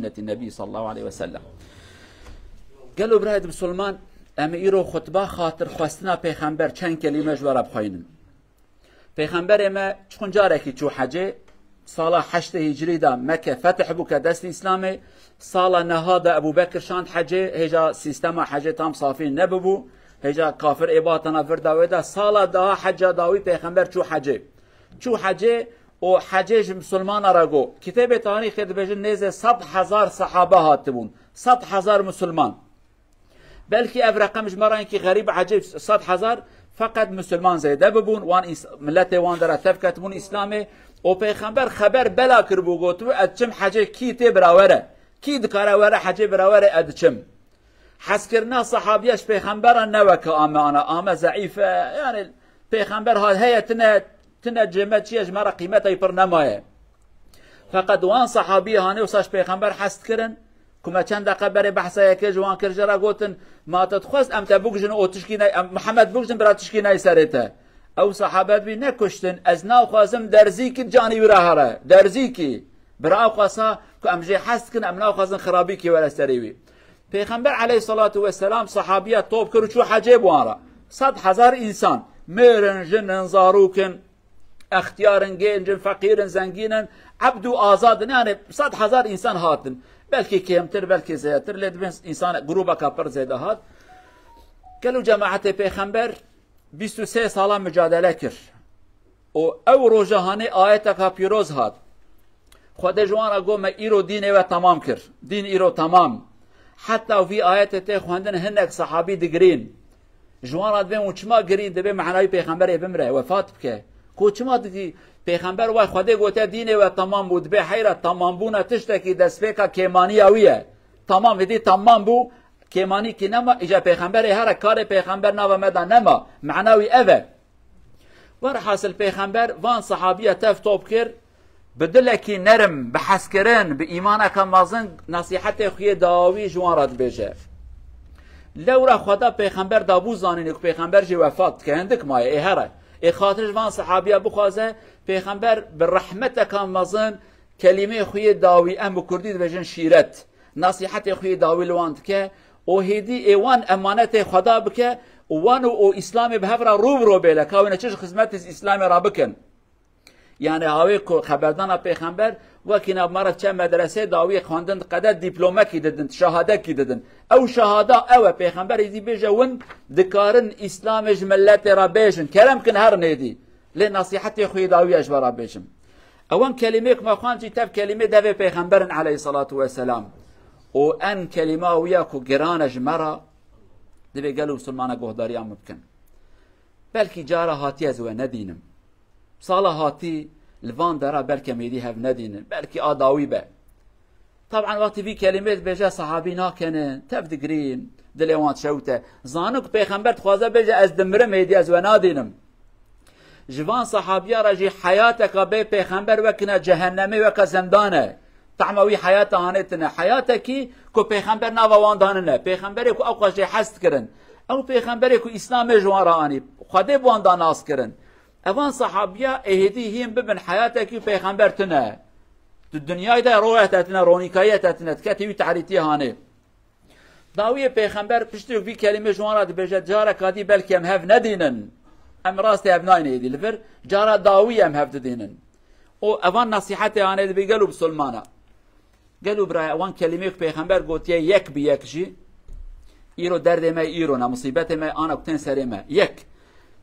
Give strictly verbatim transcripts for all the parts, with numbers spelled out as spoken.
sünneti Nebî sallallahu aleyhi ve sellem. Gelo birayê Musulman, em îro xutba xatir xwestina Pêxember çend kelîme ji we re bixweynin. Pêxemberê me çiqun carekî çû hecê, sala heştê hicrî de Mekke fetih bû ke destî Îslamê, sala neha de Ebû Bekir şand hecê, hêja sîstema hecê tam safî nebibû, hêja kafir ê batana vir dawê de, sala daha heca dawî Pêxember çû hecê. Çû hecê û hecê ji misilmana re got. Kitêbê tarîxê dibêjin nêzê sed hezar sehabe hatibûn. Sed hezar misilman. Belkî ev reqem ji me re hinkî xerîb, ecêb, sed hezar, feqet misilman zêde bibûn, wan îns-, miletê wan de re tev ketibûn Îslamê û Pêxember xeber bela kiribû, gotibû, ez diçim hecê, kî tê bira were. Kî dikare were hecê bira were, ez diçim. Hezkirina sehabiya ji Pêxembera ne weke ame ana, ame zeîf e. Yani Pêxember ha-, heye tine, tine cême çi ye, ji me re qîmeta wî pir nemaye. Feqet wan sehabiyê hanê wisa ji Pêxember hez dikirin, ku me çend deqe berê behsa yekê ji wan kir, ji re gotin, ma te dixwest em te bikujin û tişkî ne, em Mihemed bikujin bira tişkî neyê serê te. Ew sehabe dibî nekuştin, ez naxwazim derzîkî canî wî re here. Derzîkî. Bira ew qasa ku em jê hez dikin, em naxwazin xirabîkî were serê wî. Pêxember aleyhissalatu vesselam sahabiya top kir û çû hecê bi wan re. Sed hezar însan, mêr in, jin in, zarok in, extiyar in, genc in, feqîr in, zengîn in, ebd û azad in, yani sed hezar însan hatin. Belkî kêmtir, belkî zêdetir, lê dibên însan grûbeka pir zêde hat. Gelo cemaetê Pêxember bîst û sê sala micadele kir. Û ew roja hanê ayeteka pîroz hat. Xwedê ji wan re got, me îro dînê we temam kir. Dîn îro temam. Heta vî ayetê tê xwendin hinek sehabî digirîn. Ji wan re dibên hûn çima girîn, dibê mehna wî Pêxemberê bimre, wefat bike. Ku çima digî Pêxember, way Xwedê gote dînê we temam bû, dibê heyra temambûna tiştekî destpêka kêmaniya wî ye. Temam, hêdî temam bû, kêmanîkî nema, îca Pêxemberê here karê Pêxember nava me de nema. Mehna wî ev e. Werhasil Pêxember van sehabiya tev top kir, bi dilekî nerm, bi hezkirin, bi îmaneke mezin nasîhetê xwe yê dawî ji wan re dibêje. Lewra Xweda Pêxember dabû zanînê ku Pêxember jî wefat dike, hindik maye, ê here. Ê xatir ji van sehabiya bixwaze, Pêxember bi rehmeteka mezin kelîmê xwe yê dawî, em bi kurdî dibêjin şîret, nasîhetê xwe yê dawî li wan dike û hêdî ê wan emanetê Xweda bike û wan û, û Îslamê bi hev re rû bi rû bêle, ka wêne çi ji xizmetê Îslamê re bikin. Yani hawê ku xeberdana Pêxember wekî nav me re çe medresê dawiyê xwendin diqede, dîplomekî didin, şahadekî didin. Ew şahada ew e, Pêxember êdî bêje win dikarin Îslamê ji miletê re bêjin. Kerem kin herin êdî. Lê nasîhetê xwe yê dawî ez ji we re bêjim. Ewan kelîmê ku me xwend jî tev kelîmê devê Pêxember in aleyhissalatu vesselam. Û en kelîma wî ya ku giran e ji me re, divê gel û misilmana guhdariya min bikin. Belkî cara hatî ez we nedînim. Sala hatî li van dera belke em êdî hev nedînin. Belkî a dawî be. Taban wextî vî kelîmê dibêje, sehabî nakenin, tev digirîn, dilê wan şewt e. Zanin ku Pêxember dixwaze bêje, ez dimirim, êdî ez we nadînim. Ji van sehabiya re jî heyateka bê Pêxember wekine cehennemê, weke zindan e. Tahma wî heyata hanê tine. Heyatekî ku Pêxember nava wan danine. Pêxemberê ku ew xwe jê hez dikirin. Ew Pêxemberê ku Îslamê ji wan re anî. Xwedê bi wan da nas kirin. Evan sahabiya êhêdî hîn bibin heyatekî pêxember tune. Tu dinyayê de royete tune, ronîkayete tune, diketî wî tarîtiyê hanê. Dawiyê pêxember piştî vî kelîmê ji wan re dibêje, careka dî belkî em hev nedînin. Em rastê hev nayne êdî li vir, cara dawî em hev didînin. Û evan nasîhetê hanê dibê gelo bisilmana. Gelo birayê, wan kelîmeyê ku pêxember gotiye yek bi yek jî, îro derdê me îro ne, musîbetê me ana ku tên serê me. Yek.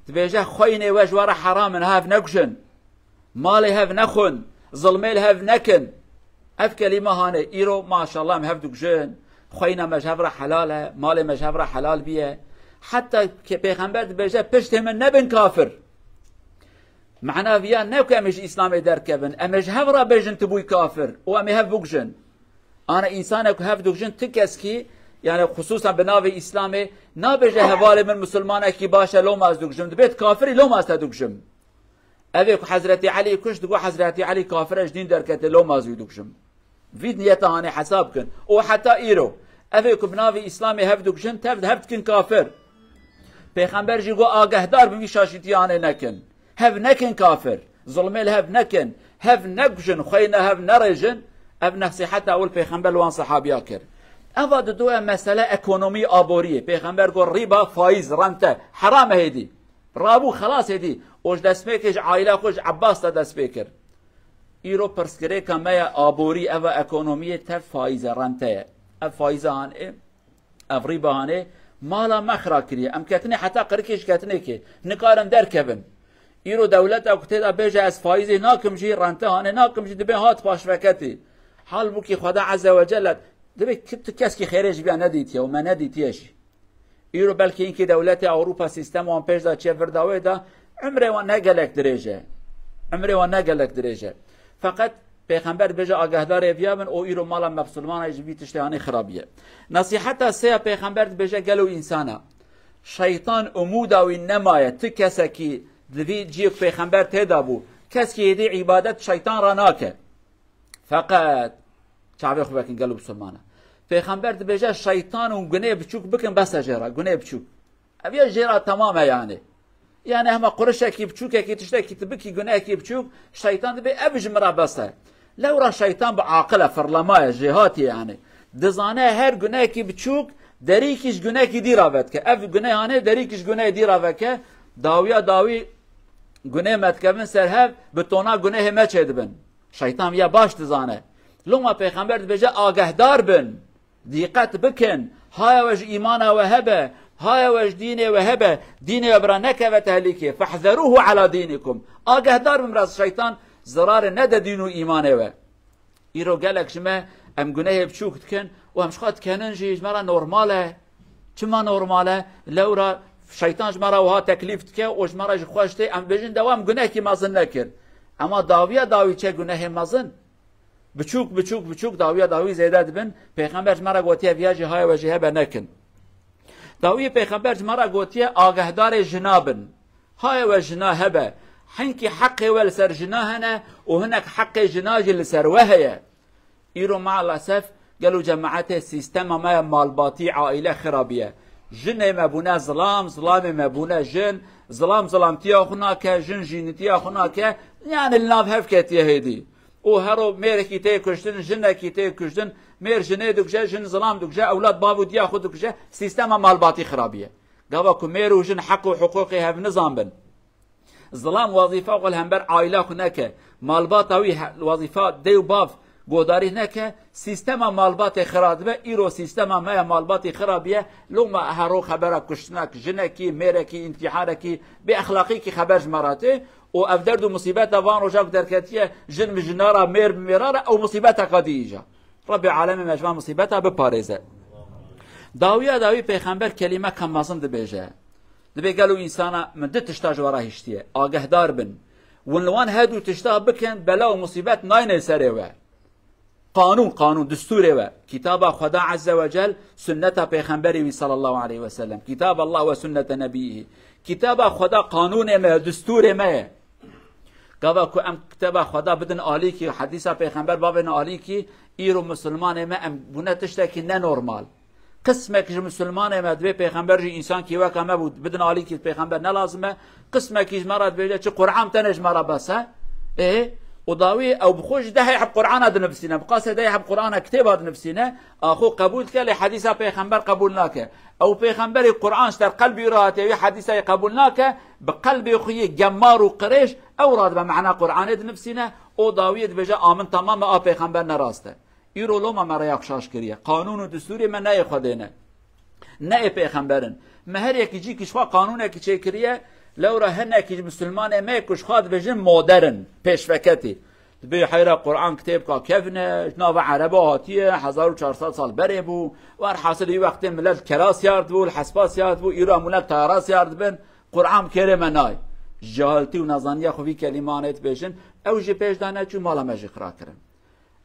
Dibêje, xweynê we ji we re heram in, hev nekujin. Malê hev nexwin, zilmê li hev nekin. Ev kelîme hanê, îro maşallah em hev dikujin. Xweyna me ji hev re helal e, malê me ji hev re helal biye. Heta ke pêxember dibêje, piştê min nebin kafir. Mena viya ne ku em ê ji Îslamê derkevin, em ê ji hev re bêjin tu bûyî kafir û em ê hev bikujin. Ana însanek ku hev dikujin, ti keskî, yani xusûsan bi navê Îslamê, nabêje hevalê min misilmanekî baş e, loma ez dikujim. Dibêt kafirî, loma ez te dikujim. Evê ku Hezretî Elî kuşt, digot Hezretî Elî kafir e, ji dîn derkete, loma ez wî dikujim. Vî niyeta hanê hesab kin. Û heta îro, evê ku bi navê Îslamê hev dikujin, tev hev dikin kafir. Pêxember jî got, agehdar bin, vî şaşîtiya hanê nekin. Hev nekin kafir. Zulmê li hev nekin. Hev nekujin, xweyna hev nerêjin. Ev nesîheta ewil Pêxember li wan sehabiya kir. Eva didoye mesele ekonomî aboriyê. Pêxember got, "Rîba, faiz, rente, heram e hêdî. Rabû, xelas hêdî. O ji destpêkê ji aîla xwe ji Ebbas de dest pê kir." Îro pirsgirêka me ya aborî, eva ekonomiyê tev faiz e, rente ye. Ev faiza hanê, ev rîba hanê, mala me xira kiriye. Em ketine heta qirikê ji ketinê kê. Nikarin derkevin. Îro dewleta ku tê de bêje, "Ez faîzê nakim jî, rente hanê nakim jî", dibê hat paşveketî. Halbûkî Xweda Azze ve Celle dibê ki tu keskî xêrê ji viya nedîtiye û me nedîtiye jî. Îro belkî hinkî dewletê Ewropa sîstem wan pêş de çiye vir dawê de, emrê wan ne gelek dirêj e. Emrê wan ne gelek dirêj e. Feqet Pêxember dibêje, "Agahdarê viya bin û îro mala me Musulmana ji vî tiştê hanê xirabiye." Nesîheta sê ya Pêxember dibêje, gelo însana, şeytan umûda wî nemaye, ti kesekî di vî ciyê ku Pêxember tê de bû, keskî hêdî îbadet şeytan re nake. Feqet çavê xwe vekin gelo Musulmana. Pêxember dibêje, "Şeytan û gunê biçûk bikin, bes e jê re, gunê biçûk." Ev ya jê re temam e yani. Yani hema qurişekî biçûkekî, tiştekî tu bikî, gunehekî biçûk, şeytan dibê ev ji min re bes e. Lewra şeytan bi aqil e, firlema ye, jêhatî ye yani. Dizane her gunehekî biçûk derîkî ji gunehekî dî re vedike. Ev guneh hanê derîkî ji gunehê dî re veke, dawiya dawî gunehê me dikevin ser hev, bi tona gunehê me çêdibin. Şeytan ya baş dizane. Loma Pêxember dibêje, "Agehdar bin." Dîqet bikin, haya we ji îmana we hebe, haya we ji dînê we hebe, dînê we bira nekeve tehlîkê. "Fehzeruhu ala dînikum." Agehdar bin, biraz şeytan zirarê nede dîn û îmanê we. Îro gelek ji me em gunehê biçûk dikin û em ji xwe dikenin jî, ji me re normal e. Çima normal e? Lewra şeytan ji me re wiha teklîf dike û ji me re jî xweş tê, em bêjin, "Dewa, em gunehekî mezin nekir." Ema dawiya dawî çe gunehê mezin? Biçûk, biçûk, biçûk, dawiya dawî zêde dibin. Pêxember ji me re gotiye, "Viya jî haya we jî hebe nekin." Dawiyê Pêxember ji me re gotiye, "Agahdarê jina bin." Haya we jina hebe. Hinkî heqê we li ser jina hene û hinek heqê jina jî li ser we heye. Îro maalesef gelo cemaetê sîstema me ya malbatî, aîle xirabiye. Jinê me bûne zilam, zilamê me bûne jin, zilam zilamtiya xwe nake, jin jînitiya xwe nake. Yani li nav hev ketiye hêdî. Û hero mêrekî tê kuştin, jinekî tê kuştin, mêr jinê dikuje, jin zilam dikuje, ewlad bav û diya xwe dikuje, sîstema malbatî xirabiye. Gava ku mêr û jin heq û hiqûqê hev nizanbin, zilam wezîfa xwe li hember aîla xwe neke, malbata wî he-, wezîfa dê û bav godarî neke, sîstema malbatê xira dibe, îro sîstema me ya malbatî xirabiye, loma hero xebera kuştinek, jinekî, mêrekî, întiharekî, bêexlaqîkî xeber ji me re tê, û ev derd û musîbeta van roja ku derketiye, jin bi jina re, mêr bi mêra re, ew musîbeteka dî îja. Rebbê alemê me ji van musîbeta biparêze. Dawiya dawî Pêxember kelîmeka mezin dibêje. Dibê gelo însana, min du tişta ji we re hiştiye. Agehdar bin. Win li wan her du tişta bikin, bela û musîbet nayne serê we. Qanûn, qanûn, distûrê we. Kitaba Xweda Azze ve Cel, sunneta Pêxemberê wî sallallahu aleyhi ve sellem. Kitab Allah ve sunnete nebiyî. Kitaba Xweda qanûnê me ye, distûrê me ye. Gava ku em kitaba Xweda bidin alîkî, hedîsa Pêxember bavêne alîkî, îro misilmanê me em bûne tiştekî nenormal. Qismek ji misilmanê me dibê Pêxember jî însankî weka me bû, bidin alîkî, Pêxember ne lazim e. Qismekî ji me re dibêje, "Çi Qur'an tenê ji me re bes e." Ê, û dawî ew bi xwe jî dehê heb Qur'ana dinivîsîne, bi qasê dehê heb Qur'ana kitêba dinivîsîne, a xwe qebûl dike, lê hedîsa Pêxember qebûl nake. Ew Pêxemberî Qur'an ji ter qelbî re hatiye, wî hedîsa yê qebûl nake, bi qelbê xwe yê gemar û qirêj, ew radibe mehna Qur'anê dinivîsîne, û dawiyê dibêje, "A min temam e, a Pêxember ne rast e." Îro loma me rêya xwe şaş kiriye. Qanûn û distûrê me ne yê Xwedê ne. Ne yê Pêxember in. Me her yekî cîkî ji xwe qanûnekî çêkiriye, lewra hinekî ji misilmanê me ku ji xwe dibêjin modern, pêşveketî. Dibê heyra Qur'an kitêbka kevn e, ji nava Ereba hatiye, hezar û çar sed sal berê bû. Werhasil wî wextê milet keras yar dibû, li hespas yar dibû, îro em milet tayara siyar dibin. Qur'an bi kêrê me nayê. Ji cahiltî û nezaniya xwe vî kelîmanê dibêjin, ew jî pêş de neçû, mala me jî xira kirin.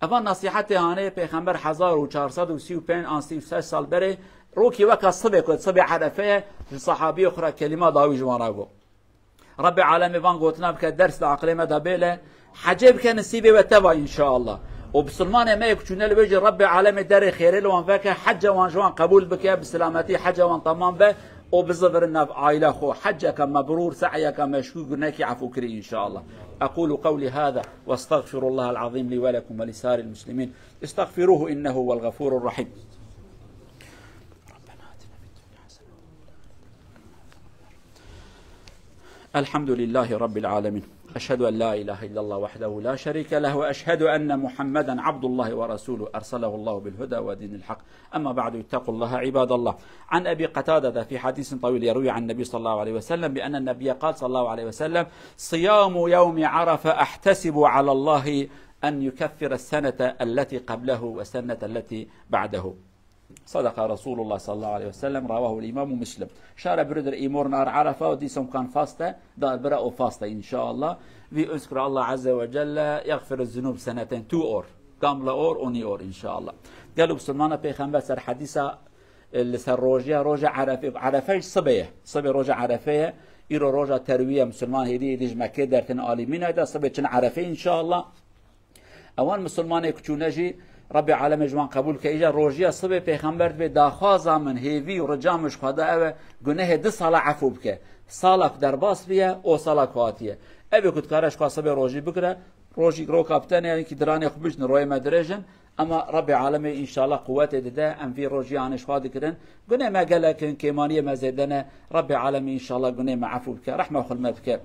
Evan nesîhetê hanê Pêxember hezar û çar sed û sî û pênc an sî û şeş sal berê, rokî weka sibê ku sibê Erefe ye, ji sahabiyê xwe re kelîma dawî ji wan re got. Rebbê alemê van gotina bike, ders li aqilê me de bêle, hecê bike, nisîbê we teva înşaallah. Û bisilmanê me yê ku çûne li wê jî Rebbê alemê derê xêrê li wan veke, hece wan ji wan qebûl bike, bi silametî hece wan temam be, û bizivirin nav aîla xwe. Heceke mebrûr, se'yeke meşkûr, gunekî efû kirî inşallah. أقول قولي هذا وأستغفر الله العظيم لي ولكم ولسائر المسلمين. استغفروه إنه هو الغفور الرحيم. الحمد لله رب العالمين. أشهد أن لا إله إلا الله وحده لا شريك له، وأشهد أن محمدا عبد الله ورسوله أرسله الله بالهدى ودين الحق. أما بعد، اتقوا الله عباد الله. عن أبي قتادة في حديث طويل يروي عن النبي صلى الله عليه وسلم بأن النبي قال صلى الله عليه وسلم: صيام يوم عرفة أحتسب على الله أن يكفر السنة التي قبله والسنة التي بعده. صدق رسول الله صلى الله عليه وسلم، رواه الإمام مسلم. Şara biridir îmor nar Arefa û dîsom kan faste, dar bira û faste inşallah. Vi uzkura Allah Azze ve Celle, yaghfiru zunub seneten tu or. Gamla or, oni or inşallah. Gelo Müslümana Peyxember ser hadîsa, e, li ser rojiya roja Arefe, Arefe jî sibê ye. Sibê roja Arefe ye. Îro roja terwiye Müslüman hêdî hêdî ji Mekke dertin alî Mîna de sibê çin Arefe inşallah. Ewan Misilmanê ku çûne jî Rebbê Alemê ji wan qebûl bike. Îja rojiya sibê Pêxember dibê daxwaza min, hêvî û rica min ji Xweda ew e, gunehê du sala efû bike. Sala ku derbas bûye û sala ku hatiye. Ev ê ku dikare ji xwe sibê rojî bigire, rojî roka bi tenê, yanî ki diranê xwe bijne, royê me dirêj in. Ema Rebbê Alemê înşallah quwetê dide, em vî rojî anê ji xwe dikirin. Gunê me gelek in, kêmaniyê me zêde ne. Rebbê Alemê înşallah gunê me efû bike, rehma xwe li me bike.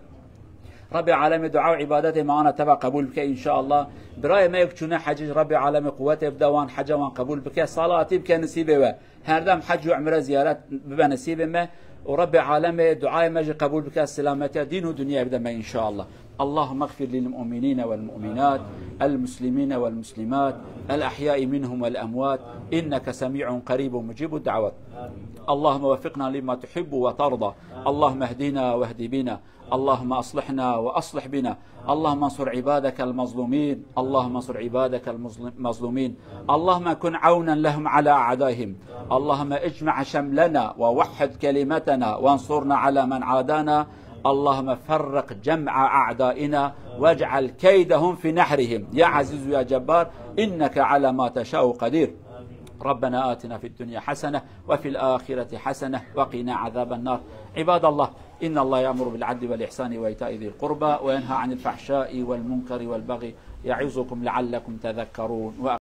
Rebbê Alemê dua û îbadetê me ana teva qebûl bike înşallah. Birayê me yek çûne hecî, Rebbê Alemê quwetê bide wan, heca wan qebûl bike. Sala hatî bike nisîbê we. Her dem hec û umre ziyaret bibe nisîbê me. Û Rebbê Alemê duayê me jî qebûl bike, selametiya dîn û dinyayê bide me înşallah. اللهم اغفر للمؤمنين والمؤمنات، المسلمين والمسلمات، الأحياء منهم والأموات، إنك سميع قريب مجيب الدعوات. اللهم وفقنا لما تحب وترضى. اللهم اهدنا واهد بنا. اللهم أصلحنا وأصلح بنا. اللهم انصر عبادك المظلومين. اللهم انصر عبادك المظلومين. اللهم كن عونا لهم على أعدائهم. اللهم اجمع شملنا ووحد كلمتنا وانصرنا على من عادانا. اللهم فرق جمع أعدائنا واجعل كيدهم في نحرهم. يا عزيز يا جبار، إنك على ما تشاء قدير. ربنا آتنا في الدنيا حسنة وفي الآخرة حسنة وقنا عذاب النار. عباد الله، إن الله يأمر بالعدل والإحسان وإيتاء ذي القربى وينهى عن الفحشاء والمنكر والبغي يعظكم لعلكم تذكرون.